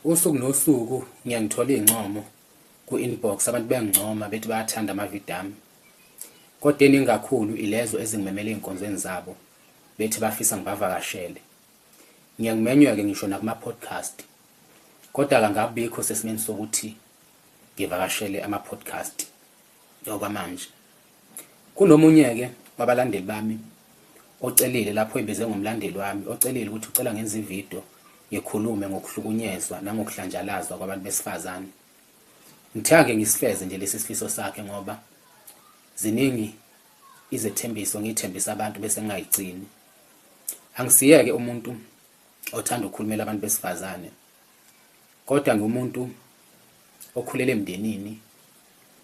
Usuku nosuku ngiye ngithole iy'ncomo ku-inbox abantu bengincoma bethi bayathanda amavidiyo ami. Kodwa eningi kakhulu ilezo ezingimemela ey'nkonzweni zabo bethi bafisa ngibavakashele. Ngiye ngimenywe-ke ngisho nakuma-podcast. Kodwa kangabikho sesimeni sokuthi ngivakashele ama-podcast okwamanje. Kunomunye-ke wabalandeli bami ocelile lapho ebize ngomlandeli wami ocelile ukuthi ucela ngenze ividiyo ngikhulume ngokuhlukunyezwa nangokuhlanjalazwa kwabantu besifazane. Ngithe-ke ngisifeze nje lesi sifiso sakhe ngoba ziningi izethembiso ngiyithembisa abantu bese ngingayigcini. Angisiyeke umuntu othanda ukukhulumela abantu besifazane kodwa ngiwumuntu okhulele emndenini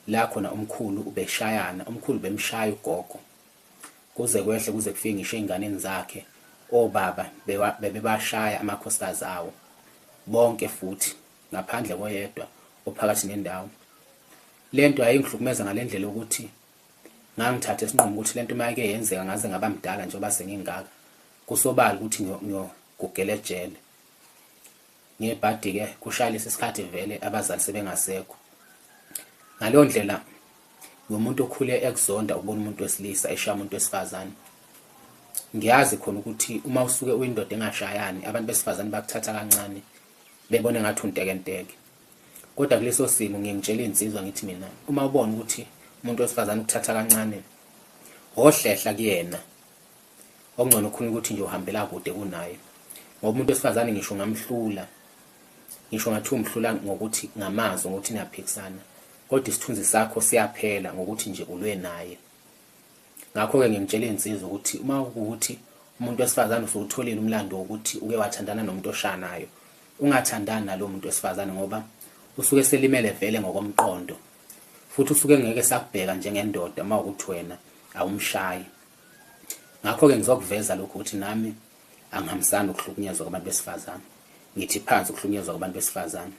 la khona umkhulu ubeshayana, umkhulu bemshaya ugogo kuze kwehle kuze kufike ngisho ey'nganeni zakhe obaba bebebashaya amakhosikazi awo bonke futhi ngaphandle koyedwa ophakathi nendawo. Le nto yayingihlukumeza ngale ndlela yokuthi ngangithatha isinqumo ukuthi le nto uma ike yenzeka ngaze ngaba mdala njengoba sengingaka kusobala ukuthi ngiyogugela ejele. Ngebhadi-ke kushaya lesi sikhathi vele abazali sebengasekho. Ngaleyo ndlela ngomuntu okhule ekuzonda ukubona umuntu wesilisa eshaya umuntu wesifazane. Ngiyazi khona ukuthi uma usuke uyindoda engashayani abantu besifazane bakuthatha kancane bebone ngathi untekenteke. Kodwa kuleso simo ngiye ngitshele iy'nsizwa ngithi mina uma ubona ukuthi umuntu wesifazane ukuthatha kancane wohlehla kuyena okungcono khona ukuthi nje uhambela kude kunaye ngoba umuntu wesifazane ngisho ungamhlula ngisho ngathi umhlula ngokuthi ngamazwi ngokuthi niyaphikisana kodwa isithunzi sakho siyaphela ngokuthi nje ulwe naye ngakho-ke ngingitshela iy'nsizwa ukuthi uma kuwukuthi umuntu wesifazane usuwutholile umlando wokuthi uke wathandana nomuntu oshanayo ungathandani nalowo muntu wesifazane ngoba usuke selimele vele ngokomqondo futhi usuke ngeke sakubheka njengendoda uma ukuthi wena awumshayi Ngakho-ke ngizokuveza lokhu ukuthi nami angihambisani nokuhlukunyezwa kwabantu besifazane. Ngithi phansi ukuhlukunyezwa kwabantu besifazane.